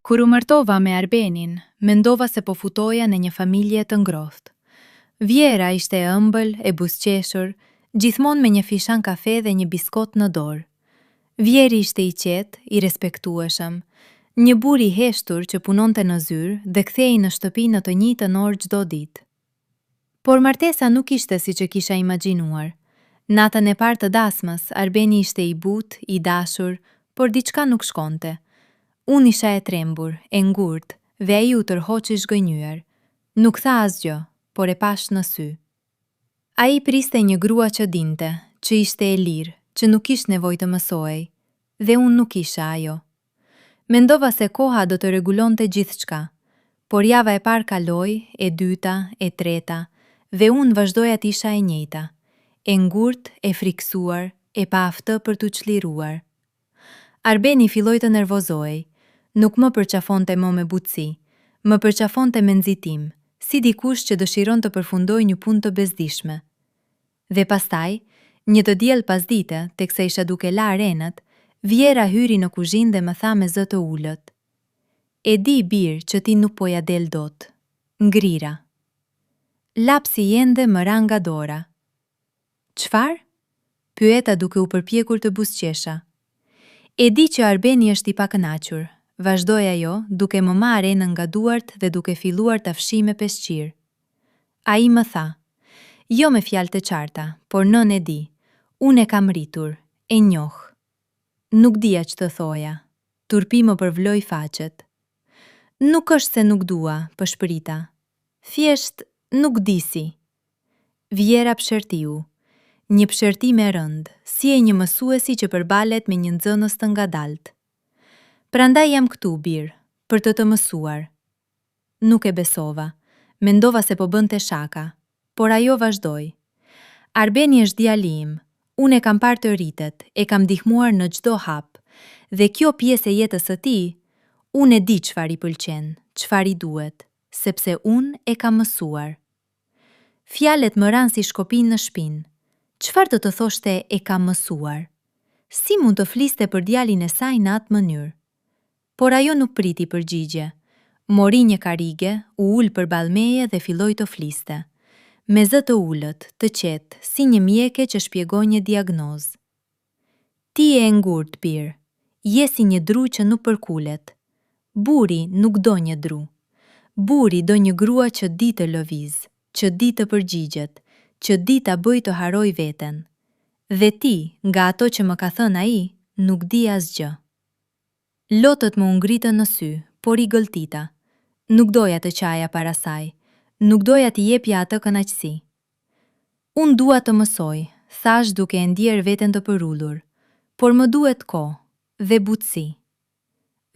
Kur u martova me Arbenin, mendova se po futoja në një familje të ngrohtë. Vjehrra ishte e ëmbël, e buzëqeshur, gjithmonë me një filxhan kafe dhe një biskotë në dorë. Vjehrri ishte i qetë, i respektueshëm, një burrë i heshtur që punonte në zyrë dhe kthehej në shtëpi në të njëjtën orë çdo ditë. Por martesa nuk ishte siç e kisha imagjinuar. Natën e parë të dasmës, Arbeni ishte i butë, i dashur, por diçka nuk shkonte. Unë isha e trembur, e ngurtë, dhe ai u tërhoq i zhgënjyer. Nuk tha asgjë, por e pashë në sy. Ai priste një grua që dinte, që ishte e lirë, që nuk kish nevojë të mësohej. Dhe unë nuk isha ajo. Mendova se koha do të rregullonte gjithçka. Por java e parë kaloi, e dyta, e treta, dhe unë vazhdoja të isha e njëjta. E ngurtë, e frikësuar, e paaftë për t'u çliruar. Arbeni filloi të nervozohej. Nuk më përqafonte më me butësi. Më përqafonte me nxitim, si dikush që dëshiron të përfundojë një punë të bezdisshme. Dhe pastaj, një të diel pasdite, teksa isha duke larë enët, vjehrra hyri në kuzhinë dhe më tha me zë të ulët, E di, bir, që ti nuk po ia del dot. Ngrira. Lapsi i enëve më ra nga dora. Çfarë? Pyeta duke u përpjekur të buzëqesha. E di që Arbeni është i pakënaqur, vazhdoi ajo, duke më marrë enën nga duart dhe duke filluar ta fshijë me peshqir. Ai më tha. Jo me fjalë të qarta, por nënë e di. Unë e kam rritur, e njoh. Nuk dija ç'të thoja. Turpi më përvloi faqet. Nuk është se nuk dua, pëshpërita. Thjesht, nuk di si. Vjehrra psherëtiu. Një psherëtimë e rëndë, si e një mësuesi që përballet me një nxënës të ngadaltë. Prandaj jam këtu, bir, për të të mësuar. Nuk e besova. Mendova se po bënte shaka. Por ajo vazhdoi. Arbeni është djali im. Unë e kam parë të rritet, e kam ndihmuar në çdo hap. Dhe kjo pjesë e jetës së tij, unë e di çfarë i pëlqen, çfarë i duhet, sepse unë e kam mësuar. Fjalët më ranë si shkopinj në shpinë. Çfarë do të thoshte e kam mësuar? Si mund të fliste për djalin e saj në atë mënyrë? Por ajo nuk priti përgjigje. Mori një karrige, u ul përballë meje dhe filloi të fliste. Me zë të ulët, të qetë, si një mjeke që shpjegon një diagnozë. Ti je e ngurtë, bir. Je si një dru që nuk përkulet. Burri nuk do një dru. Burri do një grua që di të lëvizë, që di të përgjigjet, që di ta bëjë të harrojë veten. Dhe ti, nga ato që më ka thënë ai, nuk di asgjë. Lotët më u ngritën në sy, por i gëlltita. Nuk doja të qaja para saj. Nuk doja t'i jepja atë kënaqësi. Unë dua të mësoj, thashë duke e ndier veten të përulur, por më duhet kohë, dhe butësi.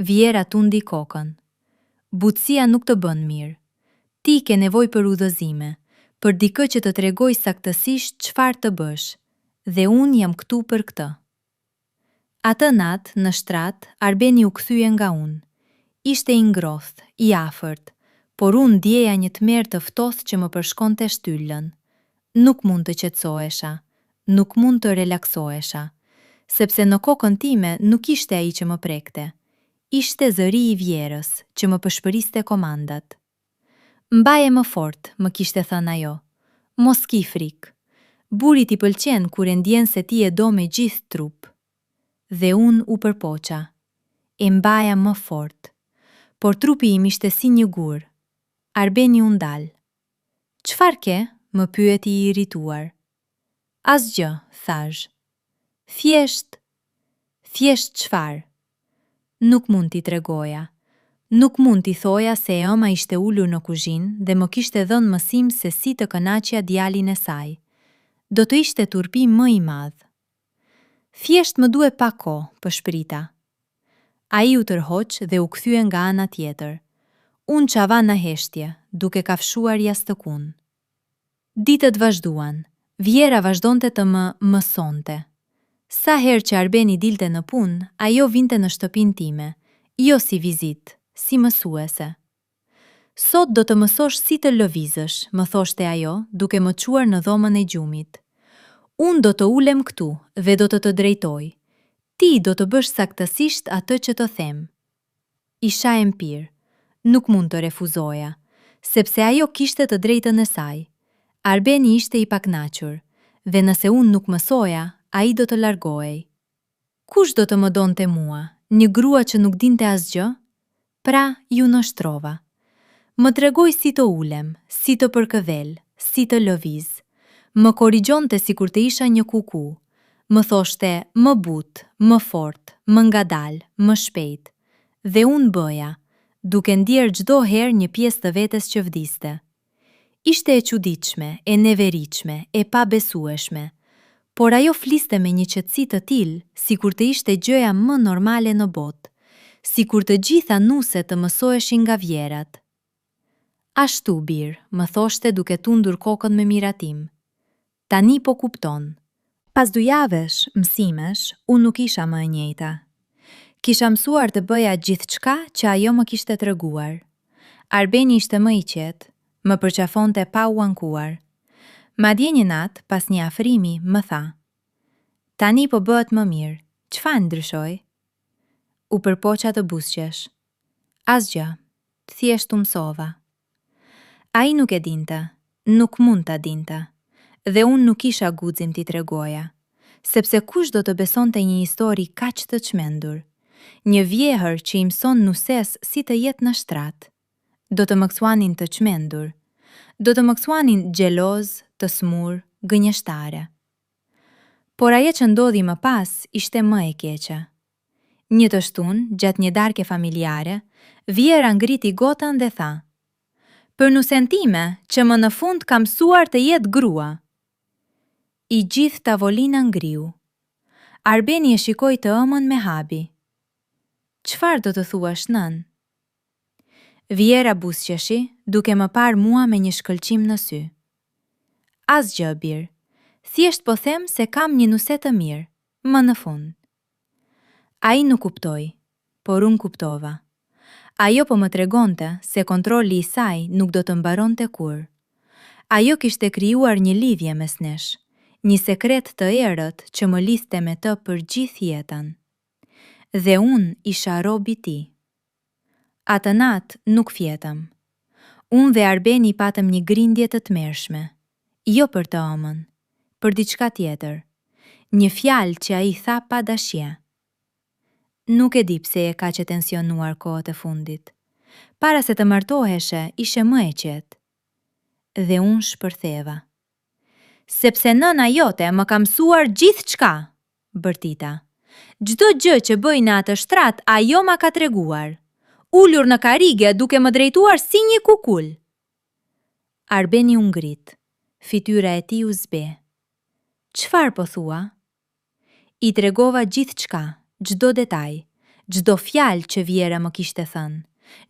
Vjehrra tundi kokën. Butësia nuk të bën mirë. Ti ke nevojë për udhëzime, për dikë që të tregojë saktësisht çfarë të bësh, dhe unë jam këtu për këtë. Atë natë, në shtrat, Arbeni u kthye nga unë. Ishte i ngrohtë, i afërt, por unë ndjeja një tmerr të ftohtë që më përshkonte shtyllën. Nuk mund të qetësohesha. Nuk mund të relaksohesha. Sepse në kokën time nuk ishte ai që më prekte. Ishte zëri i vjehrrës, që më pëshpëriste komandat. Mbaje më fort, më kishte thënë ajo. Mos ki frikë. Burrit i pëlqen kur e ndjen se ti e do me gjithë trup. Dhe unë u përpoqa. E mbaja më fort. Por trupi im ishte si një gur. Arbeni u ndal. Çfarë ke? më pyeti i irrituar. Asgjë, thashë. Thjesht, thjesht çfarë? Nuk mund t'i tregoja. Nuk mund t'i thoja se e ëma ishte ulur në kuzhinë dhe më kishte dhënë mësim se si të kënaqja djalin e saj. Do të ishte turpi më i madh. Thjesht më duhet pak kohë, pëshpërita. Ai u tërhoq dhe u kthye nga ana tjetër. Unë qava në heshtje, duke kafshuar jastëkun. Ditët vazhduan. Vjehrra vazhdonte të më mësonte. Sa herë që Arbeni dilte në punë, ajo vinte në shtëpinë time, jo si vizitë, si mësuese. Sot do të mësosh si të lëvizësh, më thoshte ajo, duke më çuar në dhomën e gjumit. Unë do të ulem këtu dhe do të të drejtoj. Ti do të bësh saktësisht atë që të them. Isha e mpirë. Nuk mund të refuzoja. Sepse ajo kishte të drejtën e saj. Arbeni ishte i pakënaqur. Dhe nëse unë nuk mësoja, ai do të largohej. Kush do të më donte mua, një grua që nuk dinte asgjë? Pra, iu nënshtrova. Më tregoi si të ulem, si të përkëdhel, si të lëviz. Më korrigjonte sikur të isha një kuku. Më thoshte më butë, më fort, më ngadalë, më shpejt. Dhe unë bëja, duke ndjerë çdo herë një pjesë të vetes që vdiste. Ishte e çuditshme, e neveritshme, e pabesueshme. Por ajo fliste me një qetësi të tillë, sikur të ishte gjëja më normale në botë. Sikur të gjitha nuset të mësoheshin nga vjehrrat. Ashtu, bir, më thoshte duke tundur kokën me miratim. Tani po kupton. Pas dy javësh mësimesh, unë nuk isha më e njëjta. Kisha mësuar të bëja gjithçka që ajo më kishte treguar. Arbeni ishte më i qetë, më përqafonte pa u ankuar. Madje një natë, pas një afrimi, më tha, Tani po bëhet më mirë, çfarë ndryshoi? U përpoqa të buzëqesh. Asgjë, thjesht u mësova. Ai nuk e dinte, nuk mund ta dinte. Dhe unë nuk kisha guxim t'i tregoja. Sepse kush do të besonte një histori kaq të çmendur? Një vjehërr që i mëson nuses si të jetë në shtrat. Do të më quanin të çmendur. Do të më quanin xheloz, të sëmurë, gënjeshtare. Por ajo që ndodhi më pas ishte më e keqe. Një të shtunë, gjatë një darke familjare, vjehrra ngriti gotën dhe tha, Për nusen time, që më në fund ka mësuar të jetë grua! I gjithë tavolina ngriu. Arbeni e shikoi të ëmën me habi. Çfarë do të thuash, nënë? Vjehrra buzëqeshi, duke më parë mua me një shkëlqim në sy. Asgjë, bir. Thjesht po them se kam një nuse të mirë, më në fund. Ai nuk kuptoi, por unë kuptova. Ajo po më tregonte se kontrolli i saj nuk do të mbaronte kurrë. Ajo kishte krijuar një lidhje mes nesh, një sekret të errët që më lidhte me të për gjithë jetën. Dhe unë isha rob i tij. Atë natë nuk fjetëm. Unë dhe Arbeni patëm një grindje të tmerrshme. Jo për të ëmën, për diçka tjetër. Një fjalë që ai tha pa dashje. Nuk e di pse je kaq e tensionuar kohët e fundit. Para se të martoheshe, ishe më e qetë. Dhe unë shpërtheva. Sepse nëna jote më ka mësuar gjithçka! bërtita. Çdo gjë që bëj në atë shtrat ajo ma ka treguar. Ulur në karrige duke më drejtuar si një kukul! Arbeni u ngrit. Fytyra e tij u zbeh. Çfarë po thua? I tregova gjithçka, çdo detaj, çdo fjalë që vjehrra më kishte thënë,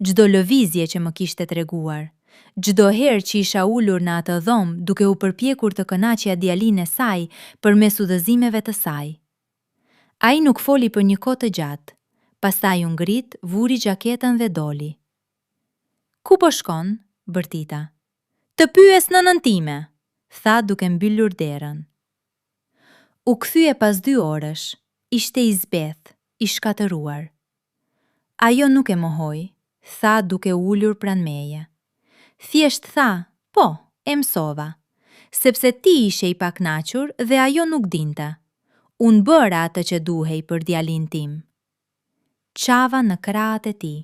çdo lëvizje që më kishte treguar, çdo herë që isha ulur në atë dhomë duke u përpjekur të kënaqja djalin e saj përmes udhëzimeve të saj. Ai nuk foli për një kohë të gjatë, pastaj u ngrit, vuri xhaketën dhe doli. Ku po shkon? bërtita. Të pyes nënën time! tha duke mbyllur derën. U kthye pas dy orësh, ishte i zbehtë, i shkatërruar. Ajo nuk e mohoi, tha duke u ulur pranë meje. Thjesht tha, po, e mësova. Sepse ti ishe i pakënaqur dhe ajo nuk dinte. Unë bëra atë që duhej për djalin tim. Qava në krahët e tij.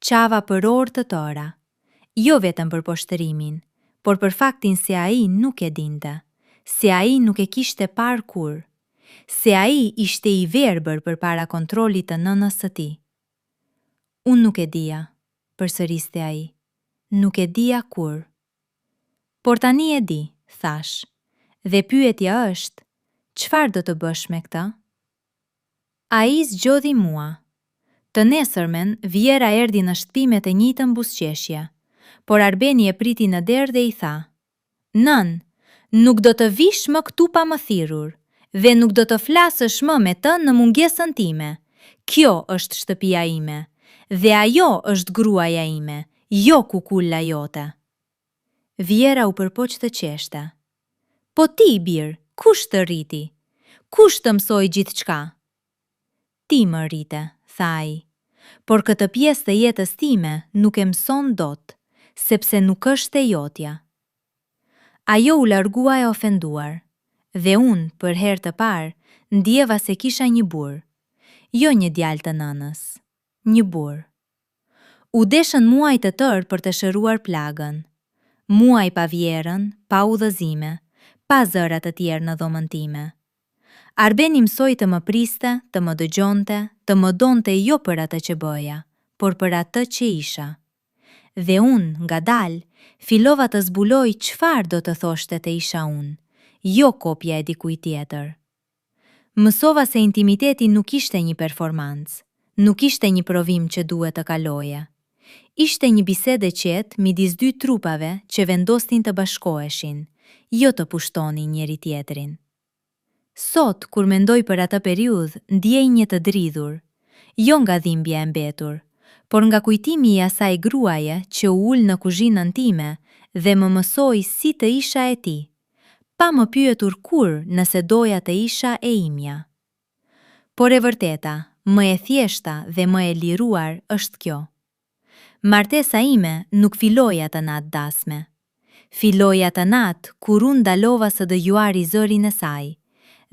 Qava për orë të tëra. Jo vetëm për poshtërimin, por për faktin se ai nuk e dinte. Se ai nuk e kishte parë kurrë. Se ai ishte i verbër përpara kontrollit të nënës së tij. Unë nuk e dija, përsëriste ai. Nuk e dija kurrë. Por tani e di, thashë. Dhe pyetja është, çfarë do të bësh me këtë? Ai zgjodhi mua. Të nesërmen, vjehrra erdhi në shtëpi me të njëjtën buzëqeshje. Por Arbeni e priti në derë dhe i tha, Nënë, nuk do të vish më këtu pa më thirrur, dhe nuk do të flasësh më me të në mungesën time. Kjo është shtëpia ime, dhe ajo është gruaja ime, jo kukulla jote. Vjehrra u përpoq të qeshte. Po ti, bir, kush të rriti? Kush të mësoi gjithçka? Ti më rrite, tha ai. Por këtë pjesë të jetës time nuk e mëson dot, sepse nuk është e jotja. Ajo u largua e ofenduar. Dhe unë, për herë të parë, ndjeva se kisha një burrë. Jo një djalë të nënës. Një burrë. U deshën muaj të tërë për të shëruar plagën. Muaj pa vjehrrën, pa udhëzime, pa zëra të tjerë në dhomën time. Arbeni mësoi të më priste, të më dëgjonte, të më donte jo për atë që bëja, por për atë që isha. Dhe unë, ngadalë, fillova të zbuloj çfarë do të thoshte të isha unë, jo kopja e dikujt tjetër. Mësova se intimiteti nuk ishte një performancë, nuk ishte një provim që duhet të kaloje. Ishte një bisedë e qetë midis dy trupave që vendosnin të bashkoheshin, jo të pushtonin njëri-tjetrin. Sot, kur mendoj për atë periudhë, ndjej një të dridhur, jo nga dhimbja e mbetur, por nga kujtimi i asaj gruaje që u ul në kuzhinën time dhe më mësoi si të isha e tij, pa më pyetur kurrë nëse doja të isha e imja. Por e vërteta, më e thjeshta dhe më e liruar është kjo. Martesa ime nuk filloi atë natë dasme. Filloi atë natë kur unë ndalova së dëgjuari zërin e saj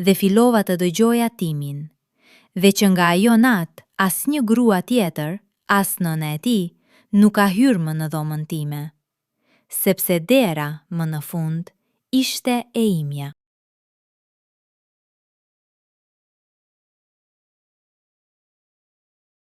dhe fillova të dëgjoja timin. Dhe që nga ajo natë, asnjë grua tjetër, as nëna e tij, nuk ka hyrë më në dhomën time. Sepse dera, më në fund, ishte e imja.